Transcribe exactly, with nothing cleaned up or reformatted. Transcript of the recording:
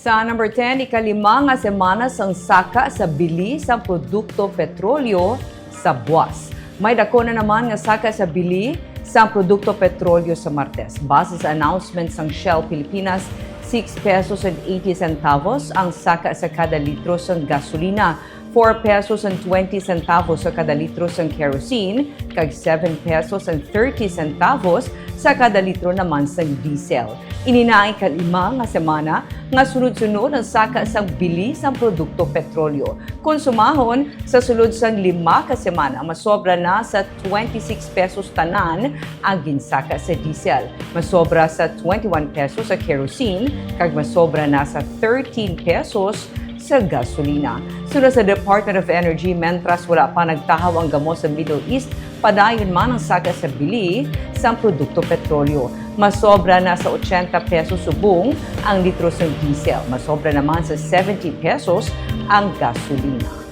Sa number ten, ikalima nga semana sang saka sa bili sang produkto petrolyo sa buas. May dako na naman nga saka sa bili sang produkto petrolyo sa Martes. Base sa announcement sang Shell Pilipinas, six pesos and eighty centavos ang saka sa kada litro sang gasolina, four pesos and twenty centavos sa kada litro sang kerosene, kag seven pesos and thirty centavos sa kada litro naman sang diesel. Ini na ang ikalima nga semana nga sunod-sunod ang saka sang bili sang produkto petrolyo. Kon sumahon, sa sulod sang lima ka semana, masobra na sa twenty-six pesos tanan ang ginsaka sa diesel, masobra sa twenty-one pesos sa kerosene, kag masobra na sa thirteen pesos sa gasolina. Sunod sa Department of Energy, mentras wala pa nagtahaw ang gamo sa Middle East, padayon man ang saka sa bili sang produkto petrolyo. Masobra na sa ochenta pesos subong ang litro sang diesel. Masobra naman sa seventy pesos ang gasolina.